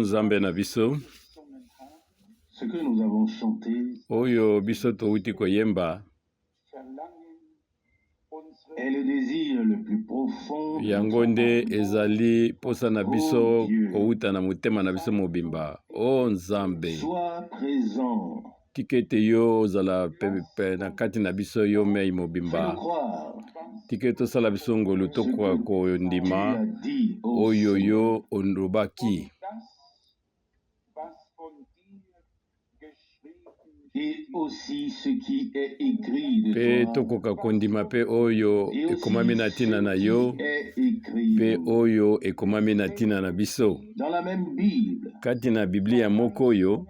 Nzambe na biso, ce que nous avons chanté oyo biso towuti koyemba est le désir le plus profond de yango notre nde âme. ezali mposa na biso Oh Dieu, kowuta na motema na biso mobimba. O Nzambe, sois présent. tika ete yo ozala pe, pe na kati na biso yo mei Fais-nous mobimba. croire Tika ete osala biso ngolu ce tokoka que tu kondima as dit, ô oyo Seigneur. yo olobaki. Et aussi ce qui est écrit de Mpe toi, tokoka kondima mpe oyo et ekomami aussi na ntina ce na qui yo est écrit mpe de nous. oyo ekomami na ntina na biso. Dans la même Bible, Kati na Biblia moko oyo,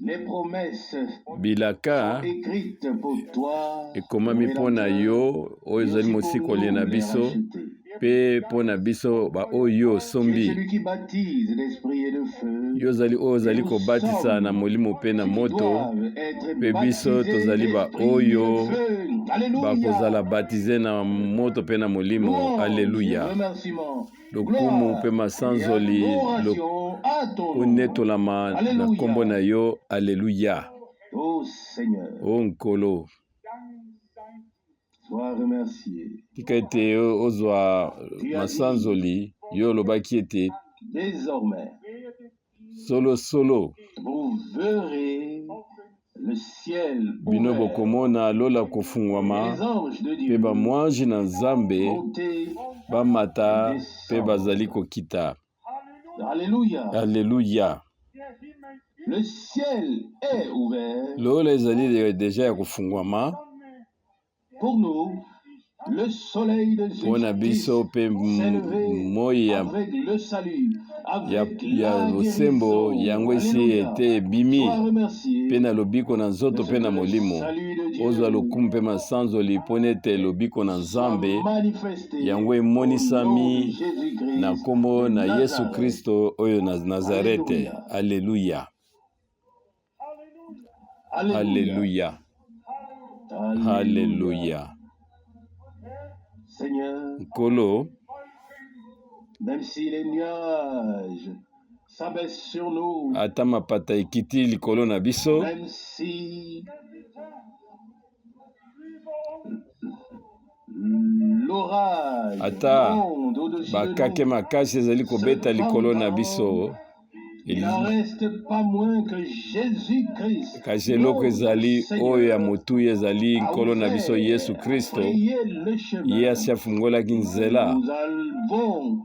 les promesses bilaka sont écrites pour toi, ekomami le mpo na Rédempteur, yo oyo et ezali aussi pour mosikoli nous, na les biso rachetés. mpe mpo na biso baoyo Tu es osombi. celui qui baptise d'esprit et de feu, Yo ozali oyo et ozali nous kobatisa na sommes molimo mpe na ceux qui moto, doivent être mpe biso baptisés tozali d'esprit et de baoyo feu. bakozala Alléluia. batize na moto mpe na molimo. Louange et Alleluya! remerciements, Lokumu mpe gloire et masanzoli adoration à ton nom. konetolama na nkombo na Alléluia. yo. Alleluya! Ô Seigneur, O Nkolo, sois remercié. tika ete ozwa Tu as dit, masanzoli. Yo olobaki ete désormais, solosolo vous verrez le ciel bino ouvert bokomona lola et kofungwama les anges de mpe Dieu bamwanji na Nzambe monter et bamata mpe bazali descendre. kokita. Alléluia. Alleluya! Le ciel est ouvert Lola ezali deja ya kofungwama pour nous. Le soleil de mpo na biso justice mpe s'est levé moi ya, avec le salut, ya, avec ya la bosembo guérison. yango esi Alléluia. ete ebimi Sois mpe remercié na lobiko na de nzoto ce mpe que na le molimo. salut de Ozwa Dieu lokumu mpe masanzoli mpo ete lobiko na soit Nzambe manifesté yango au nom de emonisami na Jésus-Christ nkombo de na Yesu Nazareth. Kristo oyo na Nazarete. Alléluia. Alleluya! Alléluia. Alleluya! Alléluia. Alleluya! Seigneur, Nkolo, même si les nuages s'abaissent sur nous, ata mapata ekiti likolo na biso, même si l'orage ata gronde au-dessus de bakake nous, makasi ezali kobeta likolo na cependant, biso, il n'en reste pas moins que Jésus-Christ, kasi eloko notre ezali oyo ya Seigneur, motuya ezali a Nkolo na biso Yesu ouvert, a Kristo, frayé le ye chemin. asi afungolaki nzela Nous avons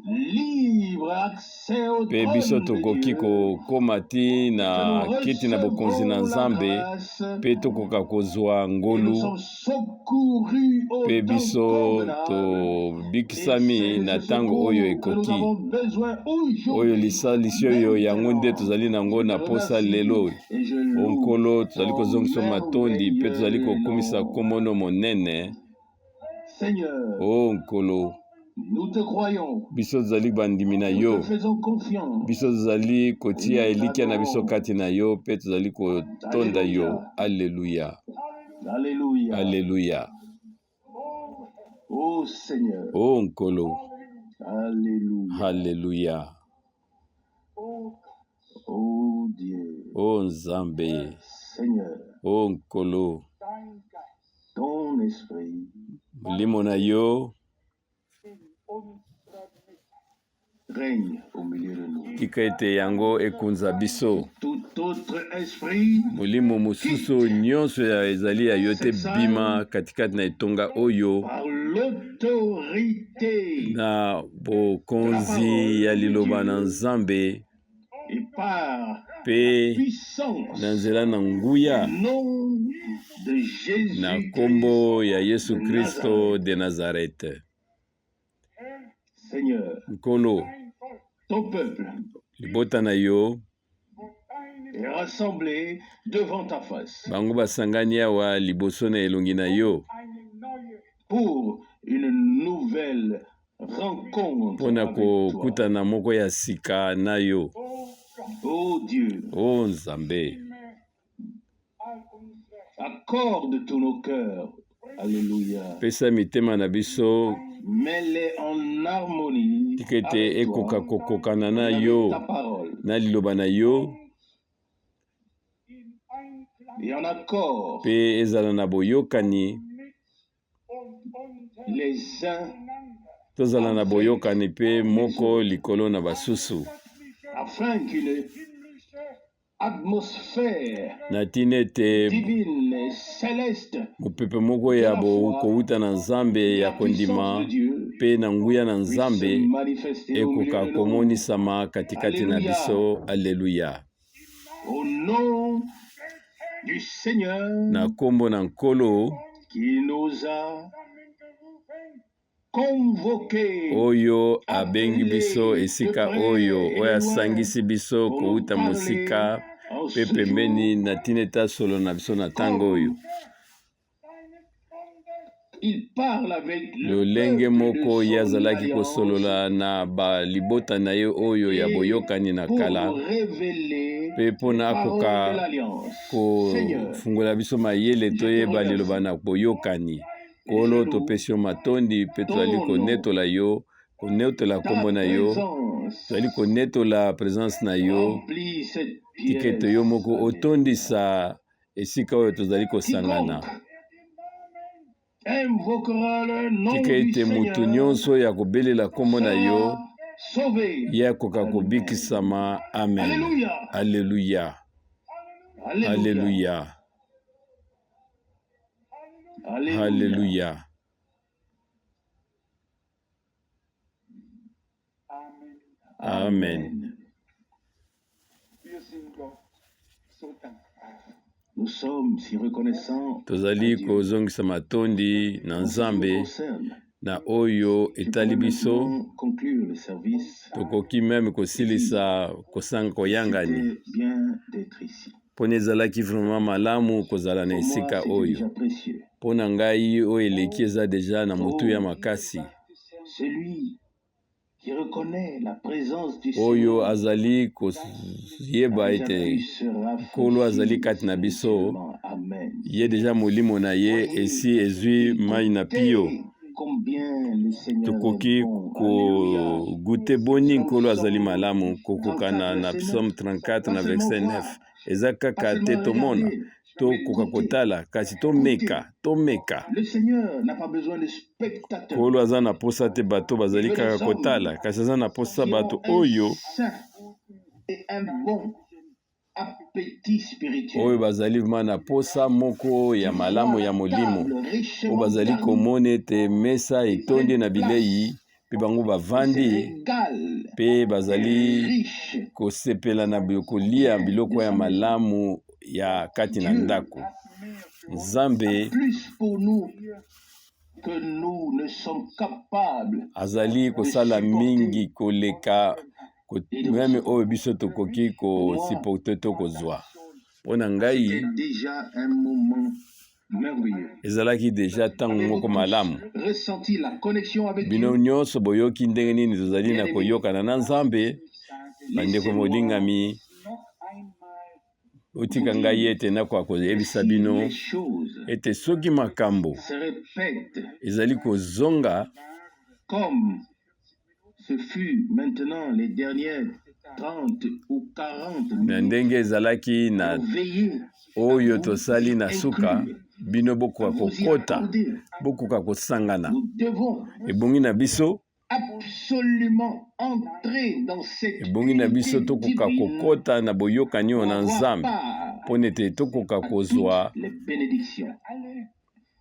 libre accès au mpe biso trône de tokoki Dieu kokóma ti et que na nous kiti na bokonzi na recevons la Nzambe grâce mpe tokoka kozwa et nous ngolu sommes secourus au mpe temps biso convenable. Et tobikisami c'est de na ce ntango oyo secours que nous ekoki. avons besoin Oyo aujourd'hui, lisalisi oyo yango nde maintenant. tozali nango Je te na posa remercie lelo. et je O loue Nkolo, tozali ton kozongisa matondi mpe tozali merveilleux kokumisa nom. nkombo monene. Seigneur, O Nkolo, nous te croyons, biso tozali bandimi na nous te yo, faisons confiance biso tozali et kotia nous elikya na biso t'adorons. kati na yo mpe tozali kotonda yo. Alléluia. Alleluya, Alléluia. alleluya. Ô Seigneur. O Nkolo, Alléluia. alleluya. Ô Dieu. O Nzambe, Seigneur, o Nkolo, ton esprit molimo na yo règne au milieu de nous. tika ete yango ekunza biso. Tout autre esprit Molimo mosusu quitte nyonso ya ezali ya yo te cette bima salle katikati na etonga oyo par l'autorité na de la bokonzi ya parole de liloba na Dieu Nzambe et par la mpe na puissance nzela na du nguya nom de na Jésus-Christ nkombo ya Yesu de Kristo Nazareth. de Nazareth. Seigneur, Nkolo, ton peuple libota na yo est rassemblé devant ta face bango basangani awa liboso na elongi na yo pour une nouvelle rencontre mpo na avec toi. kokutana moko ya sika na yo. Ô Dieu, O Nzambe, accorde tous nos cœurs. Alléluia. pesa mitema na biso Mets-les en harmonie Tika ete avec ekoka toi kokokana et na avec yo ta parole na liloba na yo et en accord mpe ezala na boyokani les uns tozala na avec boyokani mpe les moko autres, likolo na basusu afin qu'une atmosphère na ntina ete divine et céleste mopepe moko de ya la foi kowuta na Nzambe et ya la puissance kondima de Dieu mpe na nguya na puisse se Nzambe manifester au milieu ekoka de nous. komonisama katikati na Alléluia. biso. Alleluya. Au nom du Na Seigneur nkombo na Nkolo qui nous a convoqués, oyo abengi biso appelés de esika près oyo, et oyo de loin asangisi biso pour nous kowuta parler mosika en mpe ce pembeni jour na ntina ete asolo na biso na ntango oyo. comme il parle avec le Lolenge peuple de moko ye son azalaki alliance kosolola na balibota na ye oyo ya et boyokani na pour kala nous révéler mpe les mpona paroles de akoka l'alliance. Seigneur, kofungola biso mayele je te toyeba liloba remercie na boyokani. et je Nkolo, loue topesi yo matondi mpe tozali ton nom, konetola yo, konetola ta nkombo na yo, présence tozali konetola présence na yo. remplit cette Tika ete yo pièce. moko Alléluia. otondisa esika oyo tozali kosangana. Quiconque invoquera le nom Tika du ete moto Seigneur nyonso oyo akobelela nkombo na yo sera sauvé. ye akoka Amen. kobikisama. Amen. Alléluia. Alleluya. Alléluia. Alleluya. Alléluia. Alleluya. Amen. Amen. Nous sommes si reconnaissants à Tozali Dieu. kozongisa matondi na En ce qui nous Nzambe concerne, na oyo je etali pourrais biso. maintenant conclure le service Tokoki meme et dire kosilisa kosanga koyangani c'était bien d'être ici. mpona ezalaki vraiment malamu kozala na Pour moi, esika c'était oyo. déjà précieux. Mpo na ngai oyo eleki eza deja na motuya Oh, makasi. celui qui reconnaît la présence du Oyo Seigneur azali a koyeba déjà ete pu se Nkolo azali rafraîchir kati na biso, spirituellement. Amen. ye deja molimo na ye Voyez, esi ezwi mai na pio. écoutez combien le Seigneur est Tokoki bon. Alléluia. kogute boni Psaume Nkolo azali malamu, kokokana 34, na verset 9. Psaume 34 Pas na seulement verset 9. voir, Eza pas kaka te seulement tomona, regarder, mais tokoka goûter. kotala, kasi Goûter. tomeka, tomeka. Le Seigneur n'a pas besoin de spectateurs. Nkolo aza na posa te bato Il bazali veut kaka des hommes kotala, kasi aza na posa qui bato ont un oyo saint et un bon appétit oyo spirituel, bazali vraiment na posa moko qui ya voient malamu la ya molimo, table oyo richement bazali garnie komona ete mesa et etondi prennent na bilei place mpe bango et se bavandi régalent mpe des bazali riches kosepela na kolia biens de biloko ya sa maison. malamu ya kati na Dieu ndako. a Nzambe plus pour nous que nous ne sommes capables azali de kosala supporter mingi koleka et de meme recevoir. oyo biso tokoki Pour moi, kosupporte to kozwa. Mpo na ngai c'était déjà un moment merveilleux. ezalaki deja ntango Avez-vous moko tous malamu. ressenti la connexion avec Bino Dieu? nyonso boyoki ndenge nini tozali na Bien-aimés, koyokana na Nzambe. Bandeko laissez-moi molingami, vous botika ngai dire ete nakoka que koyebisa si bino les choses ete soki makambo se répètent ezali kozonga comme ce fut maintenant les dernières 30 ou 40 na minutes, ndenge ezalaki na alors veillez à oyo vous tosali y na suka, inclure, bino à bokoka vous y kokota, accorder. bokoka kosangana. Nous devons Ebongi na biso, absolument entrer dans cette ebongi na biso unité tokoka divine kokota na boyokani oyo pour na avoir Nzambe, part mpo nete tokoka à kozwa toutes les bénédictions.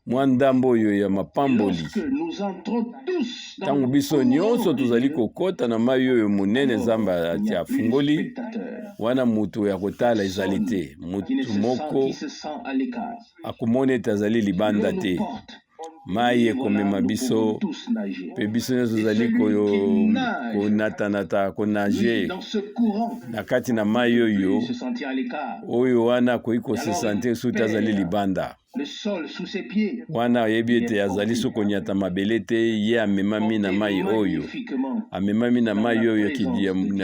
mwa ndambo oyo ya Et mapamboli. lorsque nous entrons tous dans Ntango le biso courant nyonso de tozali Dieu, kokota na mai oyo monene Nzambe alors il n'y a plus de afungoli, spectateurs. wana moto ya kotala ezali Personne te, qui ne motu se sent, moko qui se sent à l'écart. akomona ete azali L'eau libanda nous te. porte. Mai Et voilà, ekomema nous pouvons biso tous nager. mpe biso nyonso Et tozali celui qui nage, konatanata lui, konage dans ce courant, na kati na ne mai peut oyo plus se sentir à l'écart. oyo wana akoki Et alors kose il sentir soki azali perd libanda. Le sol sous ses pieds. Wana oyebi ete azali so konyata mabele te, ye amemami na mai oyo, amemami na mai oyo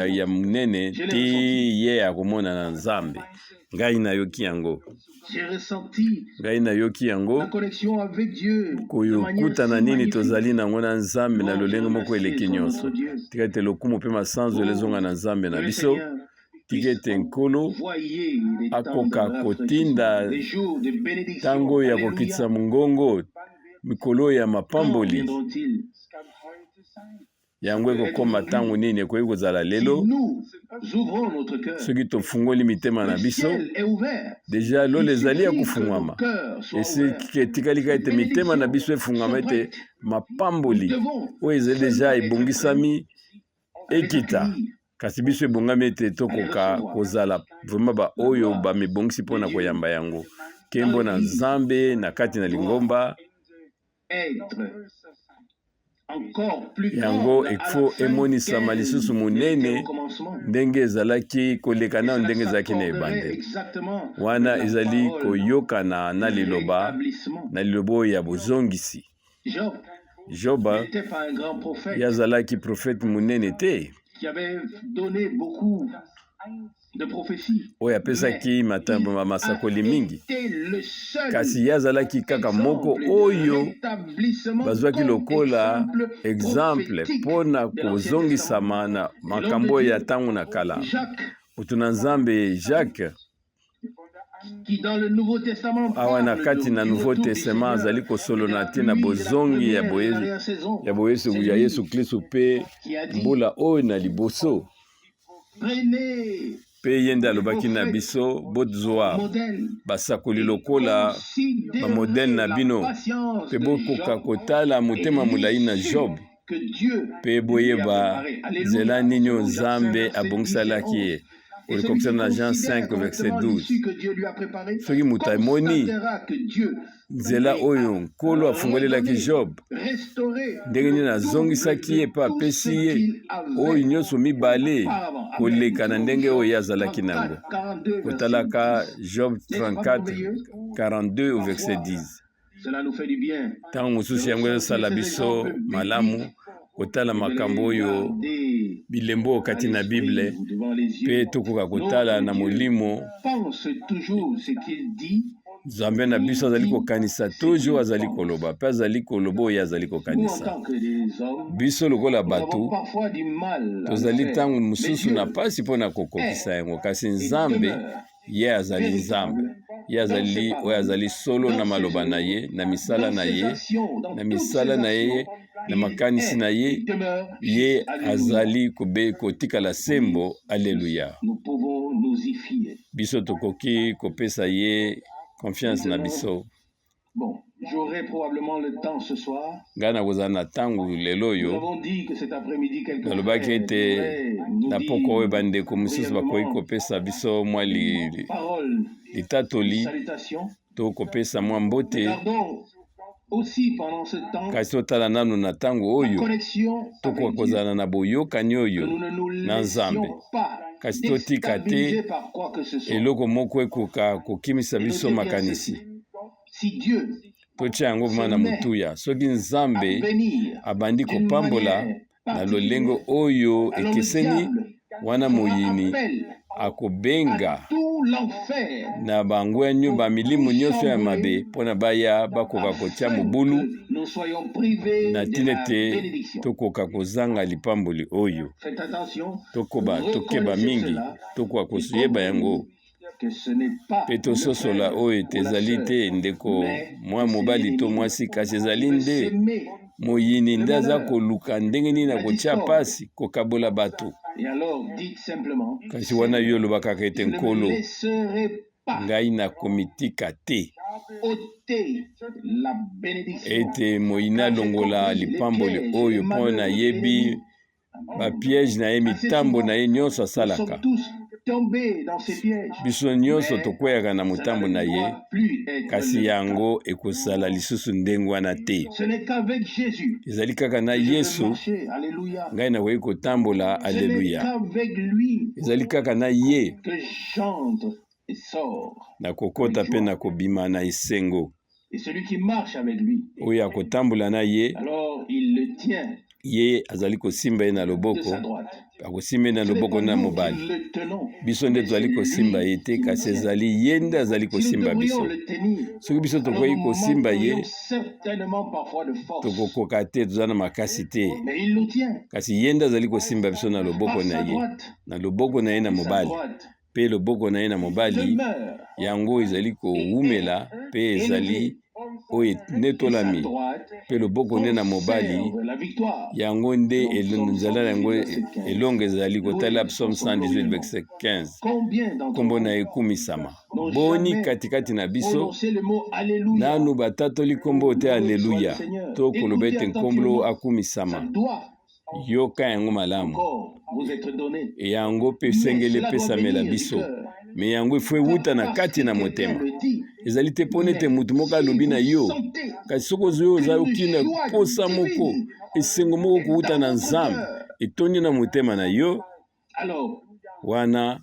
ya monene ti ye akomona na Nzambe. Ngai nayoki yango, ngai nayoki yango, koyokutana nini tozali nango na Nzambe na lolenge moko eleki nyonso. Tika ete lokumu mpe masanzoli ezonga na Nzambe na biso. Tika ete Nkolo akoka kotinda ntango ya kokitisa mongongo, mikolo ya mapamboli. Yango ekokoma ntango nini? Ekoki kozala lelo soki tofungoli mitema na biso. Deja lola ezali ya kofungwama, etikali kaka ete mitema na biso efungwama, ete mapamboli oyo ezali deja ebongisami ekita. Kasi biso ebongami ete tokoka kozala vraiment baoyo bamibongisi mpo na koyamba yango. Nkembo na Nzambe na kati na lingomba. Yango efo emonisama lisusu monene ndenge ezalaki koleka nano ndenge ezalaki na ebandeli. Wana ezali koyokana na liloba, na liloba oyo ya bozongisi. Joba ye azalaki profete monene te oyo apesaki masakoli mingi, kasi ye azalaki kaka moko oyo bazwaki lokola exemple mpo na kozongisama na makambo ya ntango na kala. Moto na Nzambe Jacques awa na kati na Nouveau Testament azali kosolola na ntina bozongi ya boyesu ya Yesu Klisto mpe mbula oyo na liboso. Mpe ye nde alobaki na biso, bozwa basakoli lokola bamodele na bino, mpe bokoka kotala motema molai na Job, mpe boyeba nzela nini oyo Nzambe abongisalaki ye. Olikokisa na Jean 5 verset 12. Soki moto amoni nzela oyo Nkolo afungolelaki Job, ndenge nini azongisaki ye mpe apesi ye oyo nyonso mibale koleka na ndenge oyo ye azalaki na yango. Kotalaka Job 34 42 au verset 10. Ntango mosusu yango ezosala biso malamu kotala makambo oyo bilembo oyo kati na Bible, mpe tokoka kotala na molimo. Nzambe na biso azali kokanisa toujours, azali koloba mpe azali koloba oyo azali kokanisa. Biso lokola bato tozali ntango mosusu na mpasi mpo na kokokisa yango, kasi Nzambe ye azali Nzambe, ye azali oyo azali solo na maloba na ye, na misala na ye, na misala na ye, na makanisi na ye, ye azali kobe kotikala sembo. Aleluya! Biso tokoki kopesa ye confiance na biso. Bon, j'aurai probablement le temps ce soir. Ngai nakozala na ntango lelo Nous oyo. avons dit que cet après-midi, quelques Nalobaki frères ete devraient nous na poko dire oyo bandeko mosusu bakoki brièvement kopesa biso mwa une parole, une litatoli salutation. to kopesa mwa mbote. Regardons aussi pendant ce temps Kasi totala nanu na ntango la oyo connexion avec tokoka Dieu, kozala na boyokani que oyo nous ne nous na Nzambe. laissions pas Kasi totika te déstabiliser par quoi que ce soit. eloko moko ekoka kokimisa Et biso notez bien makanisi. ceci. Si Dieu Totia yango se vraimen na met motuya. Soki à Nzambe bénir abandi d'une kopambola manière na lolenge particulière, oyo alors le ekeseni, diable wana fera moyini appel à akobenga tout l'enfer na bangwe nyo pour ba tout milimo nyonso ya mabe chambouler mpo na baya bakoka kotia afin mobulu que nous soyons privés na de ntina la ete bénédiction. tokoka kozanga lipamboli oyo. Faites attention, Tokoba tokeba reconnaissez mingi, cela tokoka et koyeba yango comprenez que ce n'est pas mpe le tososola frère oyo ete ou la ezali sœur, te ndeko mais mwa que c'est mobali to l'ennemi mwasi, kasi qui ezali veut nde semer moyini le nde aza malheur, koluka ndenge nini la akotia discorde. mpasi kokabola bato. Et alors dites simplement, Kasi wana yo Seigneur, olobaka kaka ete je ne me Nkolo, laisserai pas ngai nakomitika te ôter la bénédiction, ete moyini car j'ai alongola compris les lipamboli pièges et les oyo, mpo manœuvres de nayebi l'ennemi. bapiège na ye, Assez mitambo souvent, na ye nyonso nous sommes asalaka. tous tombés dans ces pièges, Biso nyonso mais tokweyaka na cela motambo ne na ye, doit plus être kasi le cas. yango ekozala lisusu ndenge wana te. Ce n'est qu'avec Jésus Ezali kaka na que je peux Yesu marcher. Alléluia. ngai nakoki kotambola. Ce n'est Alleluya. qu'avec lui Ezali kaka na ye que j'entre Nakokota mpe nakobima na esengo. Oyo akotambola na ye, ye azali kosimba ye na loboko, akosimba ye na loboko na mobali. Biso nde tozali kosimba ye te, kasi ezali ye nde azali kosimba biso. Soki biso tokoki kosimba ye, tokokoka te, toza na makasi te, kasi ye nde azali kosimba biso na loboko na ye, na loboko na ye na mobali. Mpe loboko na ye na mobali, yango ezali kowumela mpe ezali oyo enetolami, mpe loboko nde na mobali, yango nde nzela na yango elonga ezali kotala. Psaume 118 verset 15. Nkombo na ekumisama. Boni katikati na biso nanu batatoli nkombo te aleluya, to koloba ete nkombo akumisama? Yoka yango malamu. Yango mpe esengeli epesamela biso, me yango efo ewuta na kati na motema. Ezali te mpo nete moto moko alobi na yo, kasi soki ozwi oza okina mposa moko, esengo moko kowuta na Nzambe etondi na motema na yo, wana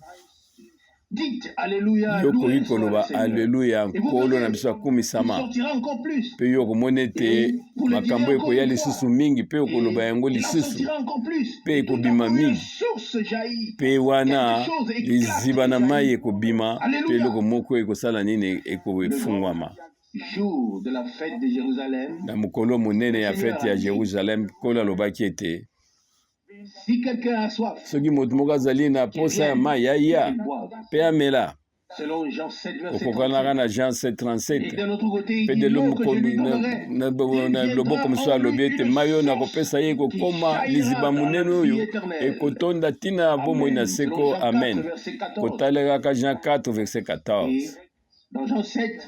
yo okoki koloba aleluya, Nkolo na biso akumisama. Mpe yo okomona ete makambo ekoya lisusu mingi, mpe okoloba yango lisusu, mpe ekobima mingi, mpe wana liziba na mai ekobima, mpe eloko moko ekosala nini? Ekofungwama. Na mokolo monene ya fete ya Jerusalem, Nkolo alobaki ete soki moto moko azali na posa ya mai, aya mpe amela, okokanaka na Jean 7:37. Mpe de na loboko mosusu alobi ete mai oyo nakopesa ye ekokoma liziba monene oyo ekotonda ntina ya bomoi na seko. Amen. Kotalelaka Jean 4 verset 14.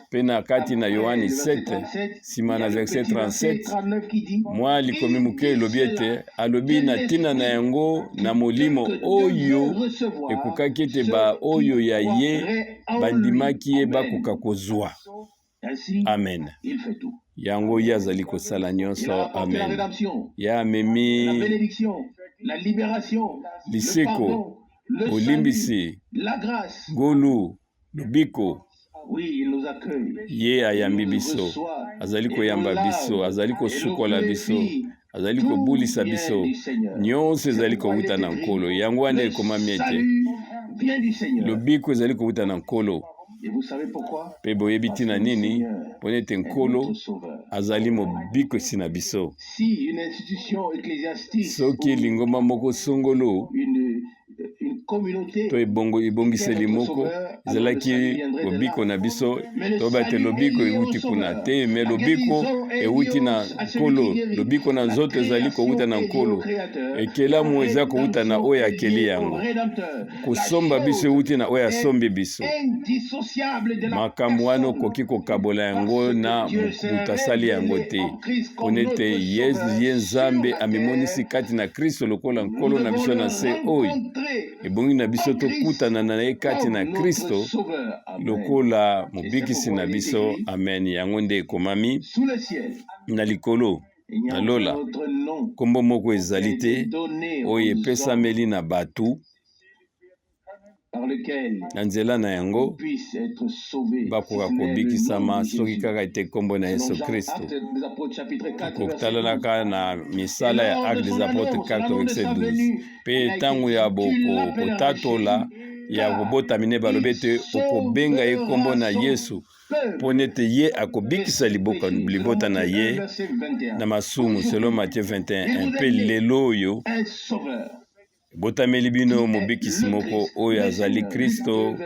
Mpe na kati na Yohani 7, nsima na verset 37, mwa likomi moke elobi ete alobi na ntina na yango na molimo oyo ekokaki ete baoyo ya ye bandimaki ye bakoka kozwa. Amen. Yango ye azali kosala nyonso. Amen. Ye amemi liseko, bolimbisi, ngolu, lobiko. Ye ayambi biso, azali koyamba biso, azali kosukola biso, azali kobulisa biso. Nyonso ezali kowuta na Nkolo. Yango wana ekomami ete lobiko ezali kowuta na Nkolo. Mpe boyebi ntina nini? Mpona ete Nkolo azali mobikisi na biso. Soki lingomba moko songolo to ebongo ebongiseli moko ezalaki lobiko na biso, toyeba ete lobiko ewuti kuna te, me lobiko ewuti na Nkolo. Lobiko na nzoto ezali kowuta na Nkolo, ekelamu eza kowuta na oyo akeli yango, kosomba biso ewuti na oyo asombi biso. Makambo wana okoki kokabola yango na moto asali yango te, mpona ete ye Nzambe amimonisi kati na Kristo lokola Nkolo na biso na se oyo. Ebongi na biso tokutana na ye kati na Kristo lokola mobikisi na biso. Amen. Yango nde ekomami na likolo na lola, nkombo moko ezali te oyo epesameli na bato na nzela na yango bakoka kobikisama, soki kaka ete nkombo na Yesu Kristo. Kotalalaka na misala ya Actes des Apôtres 4 verset 12. Mpe ntango ya kotatola ya kobotami ne, balobi ete okobenga ye nkombo na Yesu, mpo nete ye akobikisa libota na ye na masumu, selon Matthieu 21. Mpe lelo oyo ebotameli bino mobikisi moko oyo azali Kristo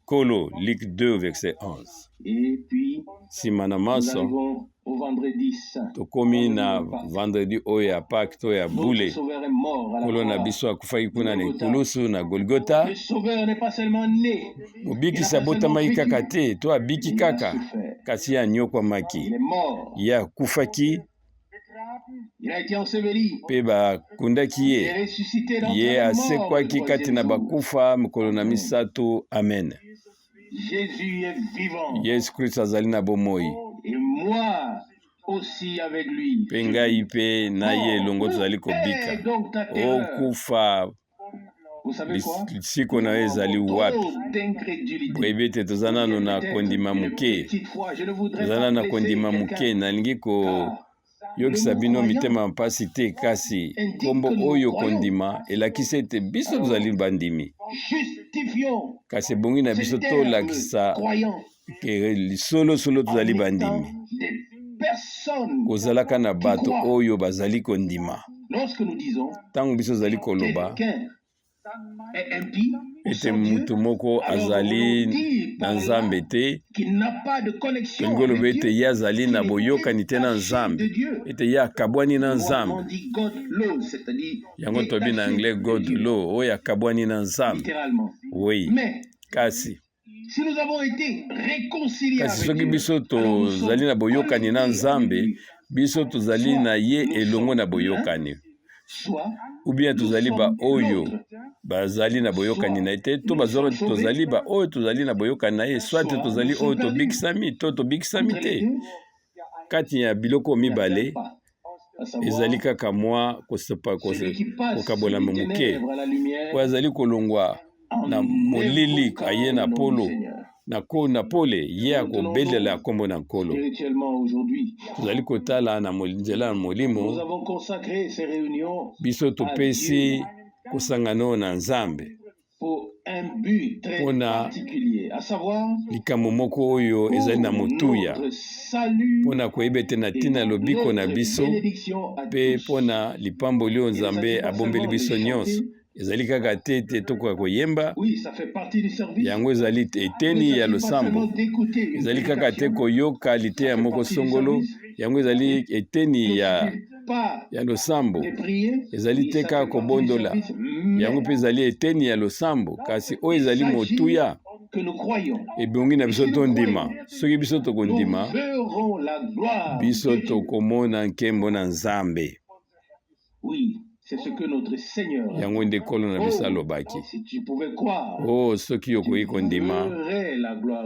Nkolo. Luc 2 verset 11. Nsima na manso, tokomi na vendredi oyo ya Pâques to ya bule. Nkolo na biso akufaki kuna na ekulusu na Golgota. Mobikisi abotamaki kaka te to abiki kaka, kasi ye anyokwamaki, ye akufaki mpe bakundaki ye. Ye asekwaki kati na bakufa mokolo na misato. Amen. Yesu Kristo azali na bomoi, mpe ngai mpe na ye elongo tozali kobika. Okufa. Lisiko na yo ezali wapi? Boyebi ete toza nano na kondima moke, toza nano na kondima moke. Nalingi koyokisa bino mitema mpasi te, kasi nkombo oyo kondima elakisi ete biso tozali bandimi, kasi ebongi na biso tolakisa ke solosolo tozali bandimi, kozalaka na bato oyo bazali kondima. Ntango biso tozali koloba ete moto moko azali na Nzambe te, tolingi koloba ete ye azali na boyokani te na Nzambe, ete ye akabwani na Nzambe. Yango toyebi na anglais God law, oyo akabwani na Nzambe. Oui, kasi kasi soki biso tozali na boyokani na Nzambe, biso tozali na ye elongo na boyokani, ou bien tozali baoyo bazali na boyokani na ye te, to tozali baoyo tozali na boyokani na ye, soit tozali oyo tobikisami to tobikisami te. Kati ya biloko mibale ezali kaka mwa kokabolama moke. Oyo azali kolongwa na molili aye na polo na ko na pole, ye akobelela nkombo na Nkolo. Tozali kotala na nzela ya molimo, biso topesi kosangana oyo na Nzambe mpo na likambo moko oyo ezali na motuya, mpo na koyeba ete na ntina ya lobiko na biso mpe mpo na lipamboli oyo Nzambe abombeli biso nyonso. Ezali kaka te ete tokoka koyemba, yango ezali eteni ya losambo. Ezali kaka te koyoka liteya moko songolo, yango ezali eteni ya losambo. Ezali te kaka kobondola, yango mpe ezali eteni ya losambo. Kasi oyo ezali motuya, ebongi na biso tondima. Soki biso tokondima, biso tokomona nkembo na Nzambe. Yango nde Nkolo na biso alobaki. Oh, soki okoki kondima,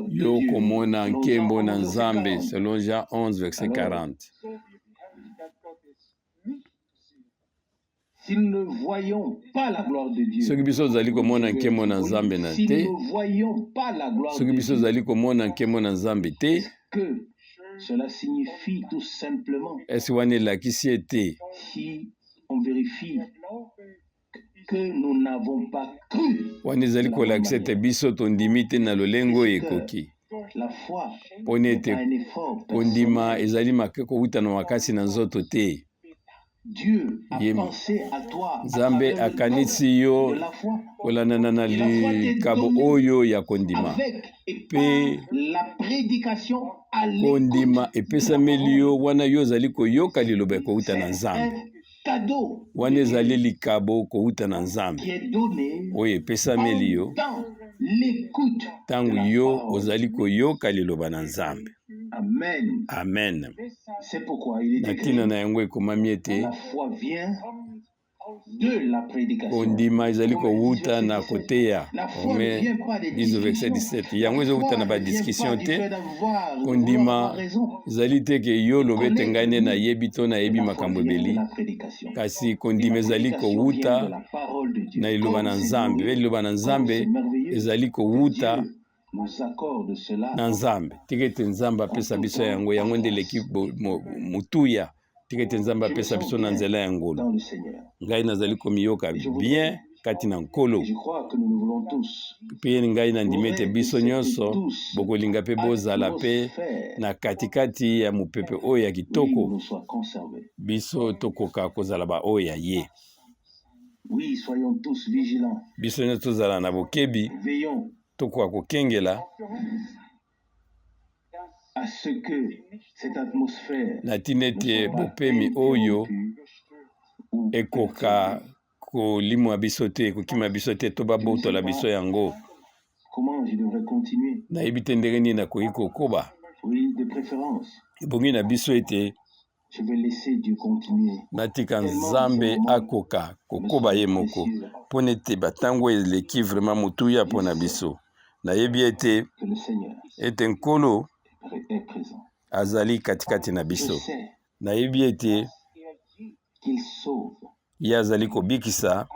yo okomona nkembo na Nzambe, selon Jean 11 verset 40. Soki biso tozali komona nkembo na Nzambe na te, soki biso tozali komona nkembo na Nzambe te, esi wana elakisi ete wana ezali kolakisa ete biso tondimi te na lolenge oyo ekoki, mpo ete kondima ezali kowuta na makasi na nzoto te. Ye Nzambe akanisi yo kolandana na likabo oyo ya kondima, mpe kondima epesameli yo wana yo ozali koyoka liloba ekouta na Nzambe. Wana ezali likabo kouta na Nzambe oyo epesameli yo ntango yo ozali koyoka liloba na Nzambe. Amen. Na ntina na yango ekomami ete kondima ezali kowuta na koteya. Romain 10 verset 17. Yango ezowuta na badiscussion te. Kondima ezali te ke yo oloba ete ngai nde nayebi to nayebi makambo ebele, kasi kondima ezali kowuta na liloba na Nzambe, mpe liloba na Nzambe ezali kowuta na Nzambe. Tika ete Nzambe apesa biso yango, yango nde eleki motuya. Tika ete Nzambe apesa biso na nzela ya ngolu. Ngai nazali komiyoka bien kati na Nkolo, mpe ngai nandimi ete biso nyonso bokolinga mpe bozala mpe na katikati ya mopepe oyo ya kitoko, biso tokoka kozala baoyo ya ye. Biso nyonso tozala na bokebi, tokoka kokengela na ntina ete bopemi oyo ekoka kolimwa biso te, ekokima biso te, to babotola biso yango. Nayebi te ndenge nini nakoki kokoba. Ebongi na biso ete natika Nzambe akoka kokoba ye moko, mpo nete batango eleki vraiment motuya mpo na biso. Nayebi ete ete Nkolo azali katikati na biso. Nayebi ete ye azali kobikisa.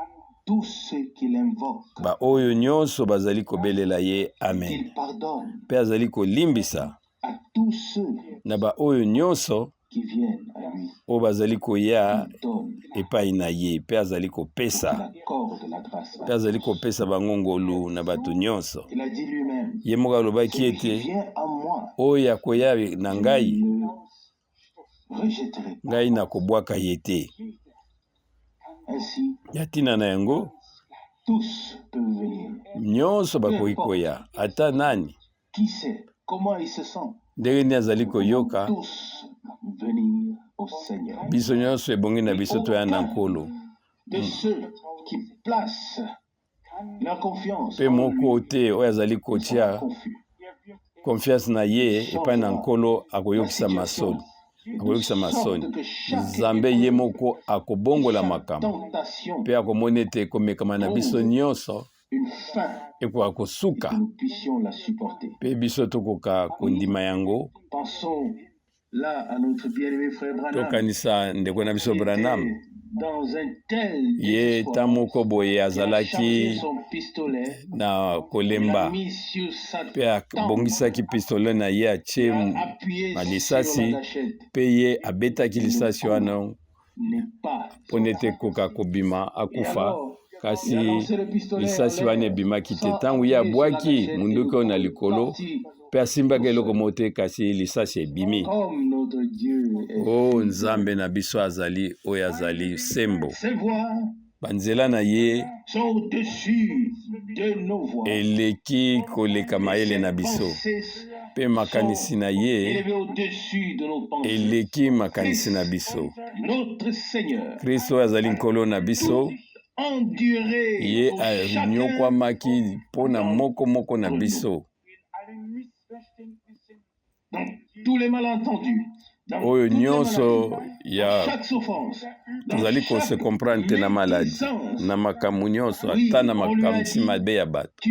Tous ceux qui l'invoquent. Baoyo nyonso bazali kobelela ye. Amen. Il pardonne Mpe azali kolimbisa à tous ceux na baoyo nyonso qui viennent à lui. Oyo bazali koya Il donne, epai na ye, mpe azali il kopesa, accorde la grâce. Mpe azali kopesa bango ngolu na bato nyonso. Il a dit lui-même, Ye moko alobaki celui qui ete vient à moi, oyo akoya na je ngai, ne le rejetterai pas. Ngai nakobwaka ye te. Ainsi, Ya ntina na yango, tous peuvent venir. Nyonso bakoki koya, ata nani. Qui sait comment il se sent? Ndenge nini azali Nous pouvons koyoka? tous venir au Seigneur. Biso nyonso ebongi na biso toya na Nkolo. De ceux qui placent leur confiance Mpe en moko lui te oyo azali sera kotia confus. Confiance na ye epai na Nkolo akoyokisa masoni, akoyokisa masoni. Nzambe ye moko akobongola makambo Tentation mpe akomona ete komekama na biso nyonso une fin ekoka et kosuka que nous puissions la supporter. Mpe biso tokoka kondima yango. Pensons là à notre bien-aimé frère Branham, Tokanisa ndeko na biso qui Branham. était dans un tel Ye désespoir, ta moko boye qui a chargé azalaki son pistolet, na il l'a kolemba mis sur sa mpe abongisaki pistolet na ye, atie il a appuyé na sur la lisasi gâchette. Mpe ye abetaki lisasi wana N'est pas mpo ete ekoka kobima, akufa, kasi lisasi wana ebimaki te. Ntango ye abwaki munduki oyo na likolo mpe asimbaki eloko moko te, kasi lisasi ebimi. Comme notre Dieu est O Nzambe na biso azali oyo azali sembo. Ses voies Banzela na ye sont au-dessus de nos voies. Eleki koleka mayele na biso, Pensées mpe makanisi na ye élevées au-dessus de nos pensées. Eleki makanisi na biso. Notre Seigneur Kristo oyo azali Nkolo na biso, enduré ye pour chacun anyokwamaki mpo na moko moko na biso. Dans tous les malentendus, dans Oyo toutes les nyonso maladies, ya dans chaque souffrance, dans tozali kose chaque comprendre te na maladi, médisance, na makambo nyonso, ata na makambo mabe ya bato, tu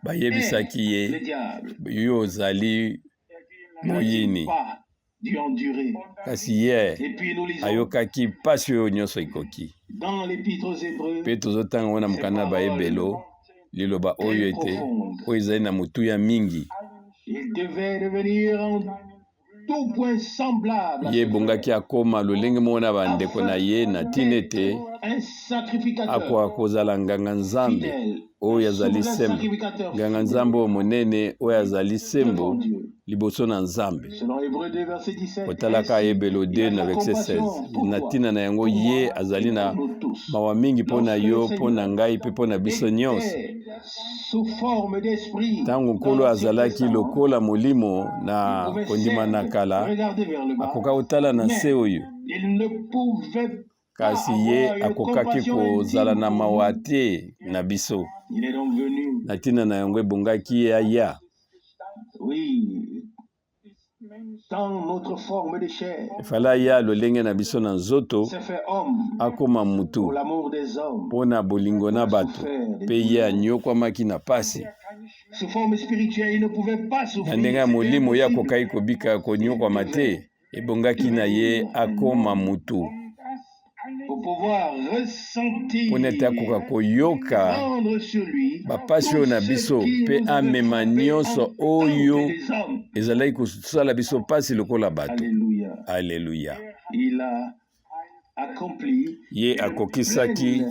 bayebisaki es le ye: diable. "Yo ozali moyini." Pas dû endurer. Kasi ye Et puis nous lisons ayokaki mpasi oyo nyonso ekoki. dans l'Épître aux Hébreux, Mpe tozotanga ngo na mokanda na Baebele liloba oyo ete oyo ezali na motuya mingi. Il devait devenir en tout point semblable à Ye ses ebongaki akóma lolenge moko na bandeko na ye, na ntina ete un sacrificateur akoka kozala nganga Nzambe fidèle, oyo azali souverain sembo, sacrificateur nganga Nzambe oyo monene oyo azali sembo devant Dieu. Liboso na Nzambe. Selon Hébreux 2, verset 17. Kotalaka Ebelo 2 na verset 16, na ntina na yango ye azali na mawa mingi mpo na yo, mpo na ngai mpe mpo na biso nyonso. Sous forme d'esprit, Ntango Nkolo azalaki lokola molimo na kondima na kala, akoka kotala na se oyo, il ne pouvait kasi ye akokaki kozala na mawa te na biso. Il est donc venu, Na ntina na yango ebongaki ye aya oui, dans notre forme de chair, efala aya lolenge na biso na nzoto, s'est fait homme akóma mutu pour l'amour des hommes, mpo na bolingo na bato, mpe ye anyokwamaki na pasi. Sous forme spirituelle, il ne pouvait pas Na souffrir. ndenge ya molimo ye akokaki kobika konyokwama te, ebongaki na ye akóma mutu Pour pouvoir ressentir, mpo nete akoka koyoka prendre sur lui bapasi oyo na biso mpe amema nyonso oyo ezalaki kosala biso pasi lokola bato. Alléluia. Alleluya. Il a accompli Ye akokisaki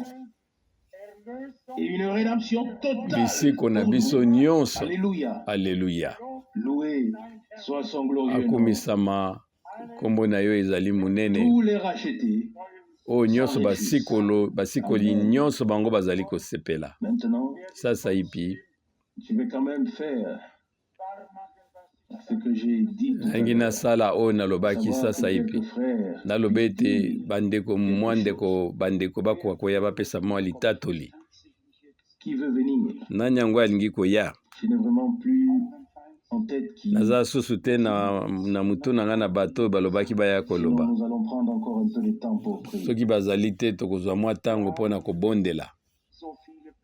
et une rédemption totale lisiko na pour biso nous. nyonso. Alléluia. Alleluya. Loué soit son glorieux nom. Akumisama nkombo na yo ezali monene. Tous les rachetés. Oyo nyonso basikolo, basikoli nyonso bango bazali kosepela. Maintenant, Sasaipi je vais quand même faire ce que j'ai dit tout à nalingi l'heure. nasala oyo nalobaki. Savoir que Sasaipi quelques frères naloba ete bandeko, mwa ndeko, bandeko bakoka koya bapesa mwa litatoli. Qui veut venir. Nani yango alingi koya? Je n'ai vraiment plus en tête qui. Naza susu te na mutu na ngai na bato oyo balobaki baya koloba. Sinon, nous allons prendre encore un peu de temps pour prier. Soki bazali te, tokozwa mwa ntango mpona kobondela.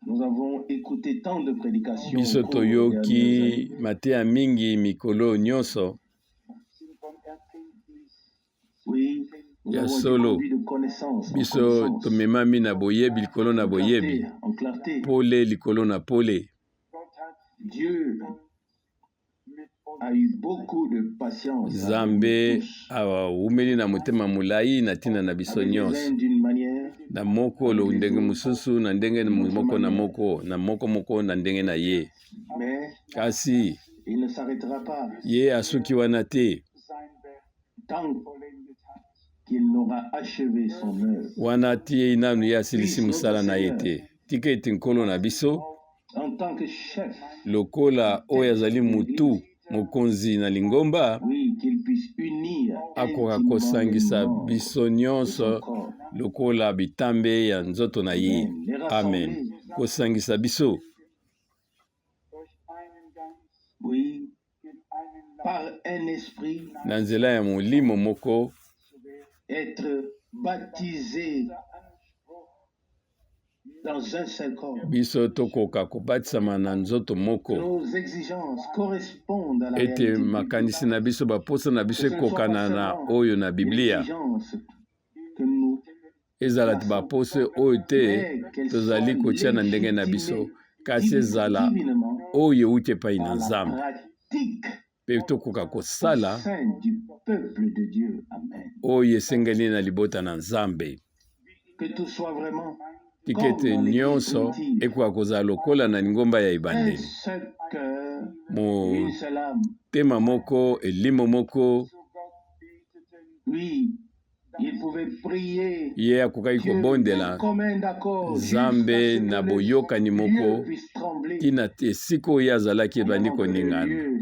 Nous avons écouté tant de prédications Biso au cours des dernières années. toyoki mateya mingi mikolo nyonso. Oui, Ya solo, biso tomemami na boyebi likolo na boyebi, pole likolo na pole. Nzambe awumeli na motema molai na ntina na biso nyonso, na moko ndenge mosusu, na ndenge moko na moko, na moko moko na ndenge na ye. Kasi ye asuki wana te. Wana ti nanu ye asilisi mosala na ye te. Tika ete Nkolo na biso, lokola oyo azali mutu mokonzi na lingomba, akoka kosangisa biso nyonso lokola bitambe ya nzoto na ye. Amen. Kosangisa biso. Na nzela ya molimo moko. Biso tokoka kobatisama na nzoto moko, ete makanisi na biso, baposa na biso ekokana na oyo na Biblia. Ezala te baposo oyo te tozali kotia na ndenge na biso, kasi ezala oyo euti epai na Nzambe, mpe tokoka kosala oyo esengeli na libota na Nzambe. Tika ete nyonso ekoka kozala lokola na lingomba ya ebandeli, motema moko, elimo moko. Ye akokaki kobondela Nzambe na boyokani moko ntina esika oyo ye azalaki ebandi koningana.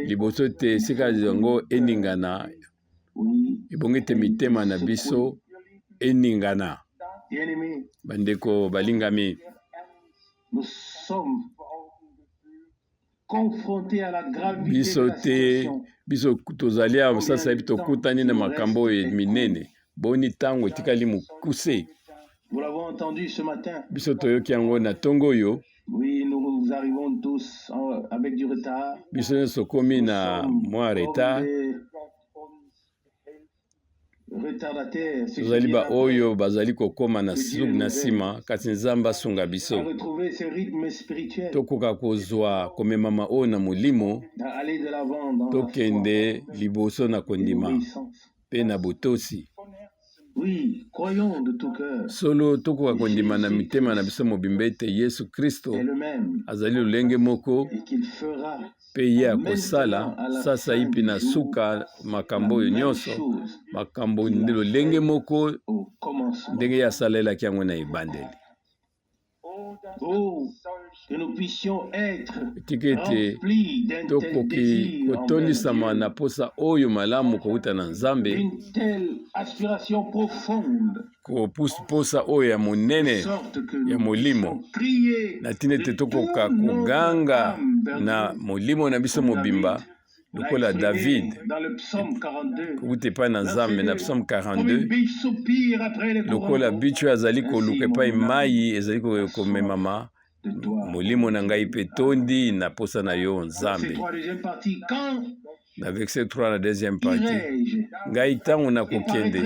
Liboso te esika yango eningana, ebongi ete mitema na biso eningana. Bandeko balingami, biso te, biso tozali awa sasaipi tokutani na makambo oyo minene. Boni ntango etikali mokuse? Biso toyoki yango na ntongo oyo. Biso nyonso tokomi na mwa retard. Tozali baoyo bazali kokoma na na nsima, kasi Nzambe asunga biso tokoka kozwa komemama oyo na molimo, tokende liboso na kondima mpe na botosi. Solo, tokoka kondima na mitema na biso mobimba ete Yesu Kristo azali lolenge moko mpe ye akosala sasaipi na suka makambo oyo nyonso, makambo lolenge moko ndenge ye asalelaki yango na ebandeli. Tika ete tokoki kotondisama na mposa oyo malamu kowuta na Nzambe, mposa oyo ya monene ya molimo, na ntina ete tokoka koganga na molimo na biso mobimba lokola David kowuta epai na Nzambe na Psaume 42, lokola bicho oyo azali koluka epai mai ezali komemama, molimo na ngai mpe etondi na posa na yo Nzambe. Na verset 3 na deuxième partie, ngai ntango nakokende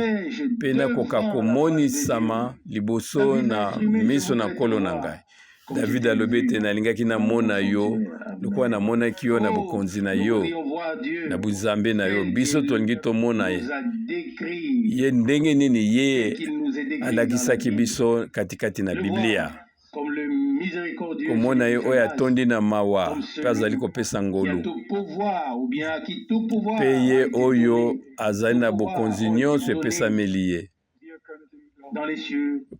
mpe nakoka komonisama liboso na miso na Nkolo na ngai. David alobi ete nalingaki namona yo lokola namonaki yo na bokonzi na yo, na bozambe na yo. Biso tolingi tomona ye, ye ndenge nini ye alakisaki biso katikati na Biblia, komona ye oyo atondi na mawa mpe azali kopesa ngolu, mpe ye oyo azali na bokonzi nyonso epesameli ye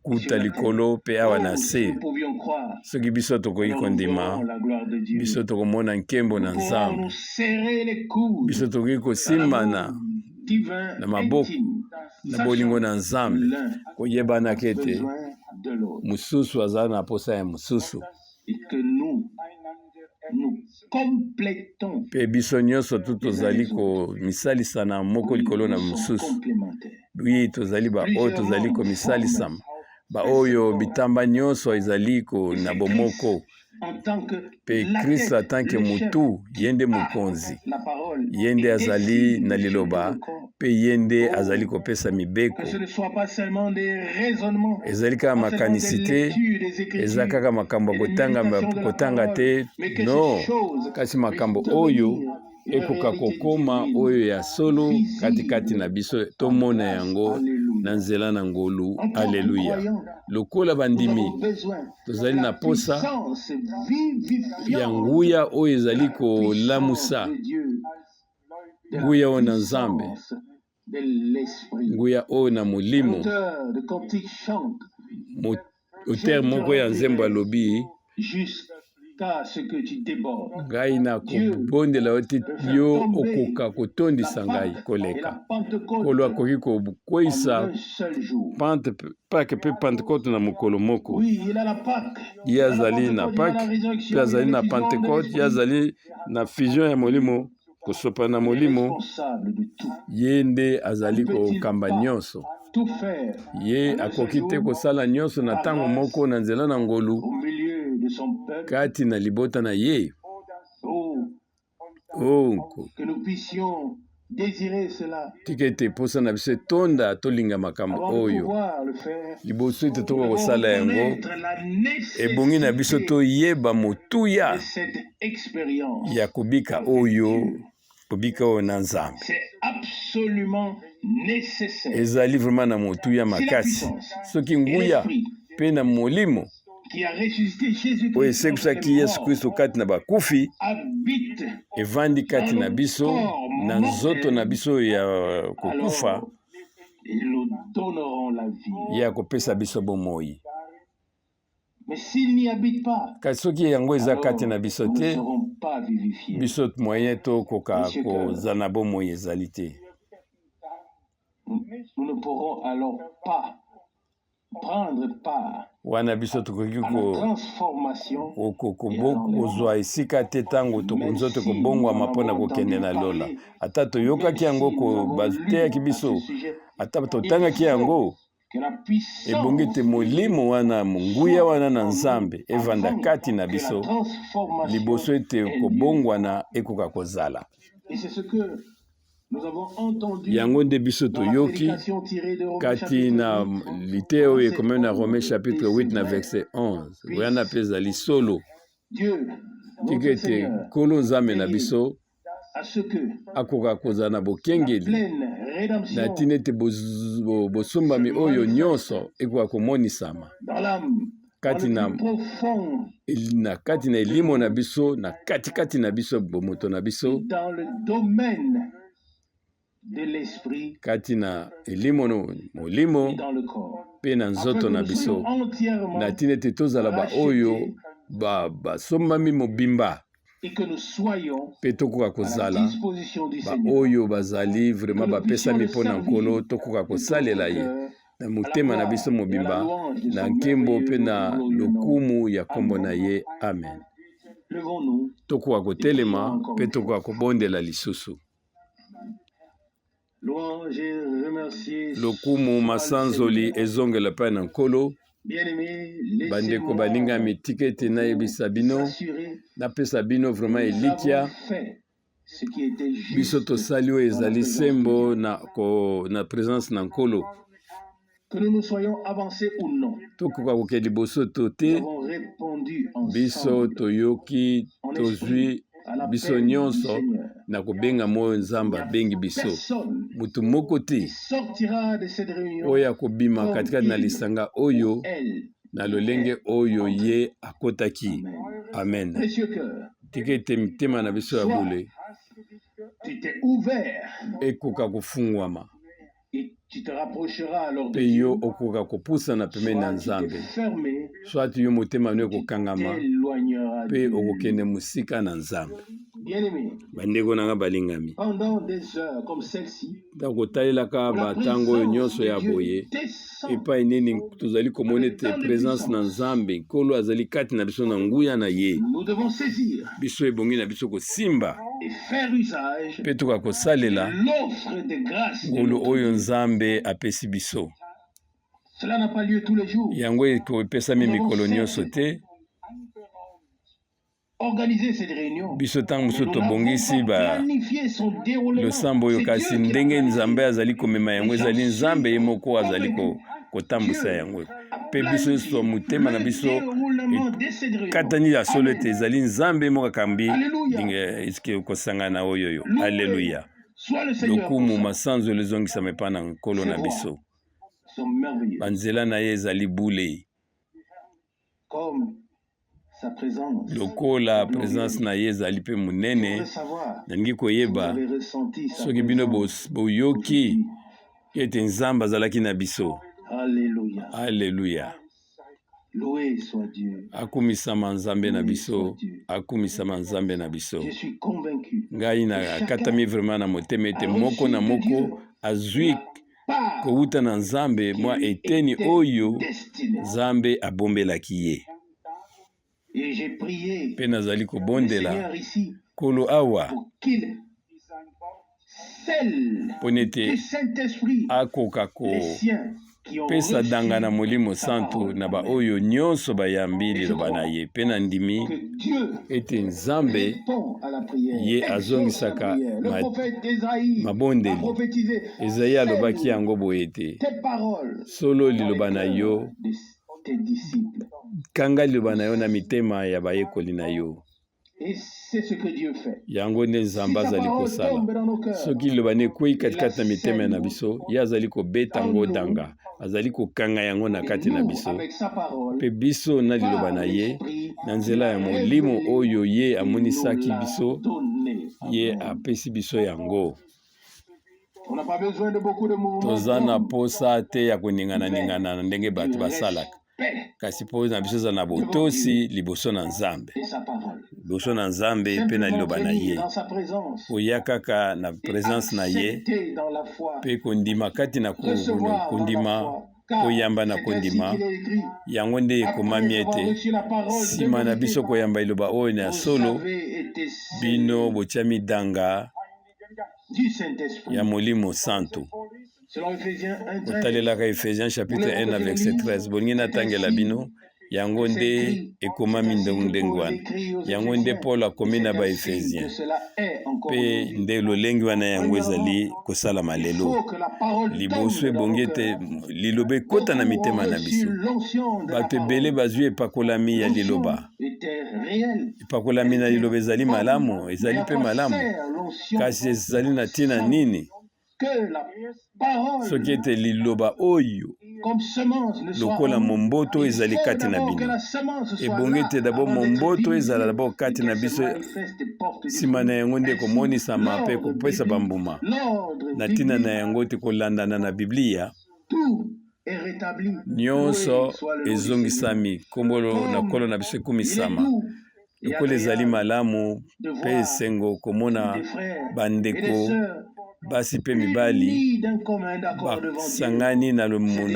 kuta likolo mpe awa na se. Soki biso tokoki kondima, biso tokomona nkembo na Nzambe. Biso tokoki kosimbana na maboko na bolingo na Nzambe, koyebanaka ete mosusu azala na posa ya mosusu, mpe biso nyonso tu tozali komisalisana moko likolo na mosusu. Wi, tozali baoyo tozali komisalisama, baoyo bitamba nyonso ezali ko na bomoko. Mpe Kristo atanke motu, ye nde mokonzi, ye nde azali na liloba, mpe ye nde azali kopesa mibeko. Ezali kaka makanisi te, eza kaka makambo ya kotanga, kotanga te, no, kasi makambo oyo ekoka kokoma oyo ya solo katikati na biso, tomona yango na nzela na ngolu. Aleluya! Lokola bandimi, tozali na posa ya nguya oyo ezali kolamusa, nguya oyo na Nzambe, nguya oyo na Molimo. Auteur moko ya nzembo alobi: Ngai nakobondela yo te yo okoka kotondisa ngai koleka. Nkolo akoki kokweisa pante Pake mpe Pentekote na mokolo moko. Ye azali na Pake mpe azali na Pentekote, ye azali na fusion ya Molimo, kosopa na Molimo. Ye nde azali kokamba nyonso. Ye akoki te kosala nyonso na ntango moko na nzela na ngolu kati na libota na ye. Oh, tika ete mposa na biso etonda tolinga makambo oyo. Liboso ete tokoka kosala yango, ebongi na biso toyeba motuya ya kobika oyo, kobika oyo na Nzambe. Ezali vraiment na motuya makasi. Soki nguya mpe na Molimo oyo esekwisaki Yesu Kristo kati na bakufi evandi kati na biso na nzoto na biso ya kokufa, ye akopesa biso bomoi. Kasi soki yango eza kati na biso te, biso moyen tokoka kozala na bomoi ezali te. Nous ne pourrons alors pas prendre part Wana biso tokoki kozwa esika te ntango nzoto ekobongwama mpo na kokende na lola. Ata toyokaki yango, bateyaki biso, ata totangaki yango, ebongi te molimo wana, nguya wana na Nzambe evanda kati na biso liboso ete kobongwana ekoka kozala. Yango nde biso toyoki kati na liteya oyo ekomami na Romain chapitre 8 na verset 11. Wana mpe ezali solo. Tika ete Nkolo Nzambe na biso akoka kozala na bokengeli na ntina ete bosombami oyo nyonso ekoka komonisama kati na, na kati na elimo na biso, na katikati na biso, bomoto na biso, kati na elimo no molimo mpe na nzoto na biso, na ntina ete tozala baoyo basombami ba mobimba mpe tokoka kozala baoyo bazali vraiment bapesami mpo na Nkolo, tokoka kosalela ye na motema na biso mobimba, na nkembo mpe na lokumu ya nkombo na ye. Amen. Tokoka kotelema mpe tokoka kobondela lisusu. Lokumu masanzoli ezongela epai na Nkolo. Bandeko balingami, tika ete nayebisa bino, napesa bino vraiment elikya. Biso tosali oyo ezali sembo na, ko, na presence na Nkolo. Tokoka kokende liboso to te, biso toyoki, tozwi biso nyonso na kobenga moyo Nzambe abengi biso. Moto moko te oyo akobima katikati na lisanga oyo na lolenge oyo ye akotaki. Amen. Tika ete mitema na biso ya bule ekoka kofungwama mpe yo okoka kopusana pembeni na Nzambe, soit yo motema no ekokangama mpe okokende mosika na Nzambe. Bandeko na nga balingami, ntango kotalelaka bantango oyo nyonso ya boye, epai nini tozali komona ete presence na Nzambe, Nkolo azali kati na biso na nguya na ye, biso ebongi na biso kosimba mpe toka kosalela ngolu oyo Nzambe apesi biso. Yango epesami mikolo nyonso te. Biso ntango mosusu tobongisi ba losambo oyo, kasi ndenge Nzambe azali komema yango, ezali Nzambe ye moko azali kotambwisa yango. Mpe biso nyonso motema na biso ekatani ya solo ete ezali Nzambe moko akambi kosangana oyo oyo. Aleluya! Lokumu masanzoli ezongisama epai na Nkolo na biso. Banzela na ye ezali bule. Lokola presence na ye ezali mpe monene, nalingi koyeba soki bino boyoki ete Nzambe azalaki na biso. Aleluya! Akumisama Nzambe na biso, akumisama Nzambe na biso. Ngai nakatami vraiment na motema ete moko na moko azwi kowuta na Nzambe mwa eteni oyo Nzambe abombelaki ye. Mpe nazali kobondela Nkolo awa mpo nete akoka kopesa danga na Molimo Santu na baoyo nyonso bayambi liloba na ye. Mpe nandimi ete Nzambe ye azongisaka mabondeli. Ezayi alobaki yango boye ete, Solo liloba na yo, kanga liloba na yo na mitema ya bayekoli na yo. Yango nde Nzambe azali kosala. Soki liloba na ekwei katikati na mitema na biso, ye azali kobeta yango danga, azali kokanga yango na kati na biso. Mpe biso na liloba na ye, na nzela ya Molimo oyo ye amonisaki biso, ye apesi biso yango. Toza na mposa te ya koningana-ningana na ndenge bato basalaka, kasi mpo na biso eza na botosi liboso na Nzambe, liboso na Nzambe mpe na liloba na ye, koya kaka na presence na ye mpe kondima kati na kondima, koyamba na kondima. Yango nde ekomami ete nsima na biso koyamba liloba oyo na solo, bino botiami danga ya Molimo Santu. Kotalelaka Ephésiens chapitre 1 na verset 13, bolingi natangela bino yango nde ekomami ndenge wana. Yango nde Paul akomi na Baefésien, mpe nde lolenge wana yango ezali kosalama lelo. Liboso ebongi ete liloba ekota na mitema na biso. Bato ebele bazwi epakolami ya liloba. Epakolami na liloba ezali malamu, ezali mpe malamu, kasi ezali na ntina nini soki ete liloba oyo lokola momboto ezali kati na bino? Ebongi ete dabo momboto ezala dabo kati na biso, nsima na yango nde ekomonisama mpe kopesa bambuma. Na ntina na yango ete kolandana na Biblia nyonso ezongisami, nkombo na Nkolo na biso ekumisama. Lokola ezali malamu mpe esengo komona bandeko basi mpe mibali basangani na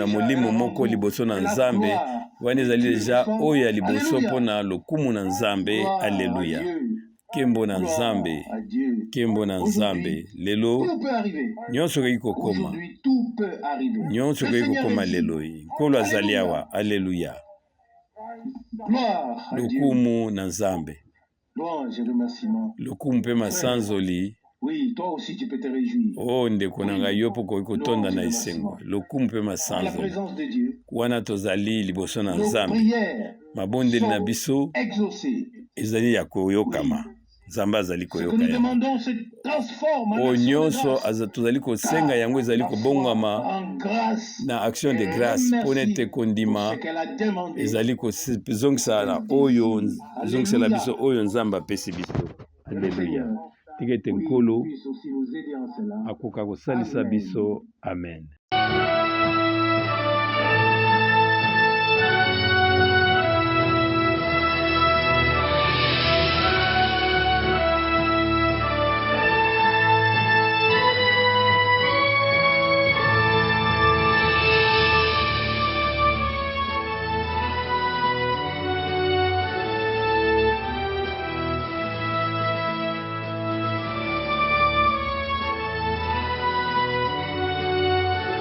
molimo moko liboso na Nzambe, wana ezali deja oyo ya liboso mpo na lokumu na Nzambe. Aleluya! Nkembo na Nzambe, nkembo na Nzambe. Lelo nyonso ekoki kokoma, nyonso ekoki kokoma lelo. Nkolo azali awa. Aleluya! Lokumu na Nzambe, lokumu mpe masanzoli. O ndeko na ngai, yo mpo okoki kotonda na esengo. Lokumu mpe masanzoli wana tozali liboso na Nzambe. Mabondeli na biso ezali ya koyokama. Nzambe azali koyoka yango. Oyo nyonso tozali kosenga yango ezali kobongwama na action de grâce, mpo ete kondima ezali kozongisa na oyo ezongisela biso oyo Nzambe apesi biso. Aleluya! Tika ete Nkolo akoka kosalisa biso. Amen.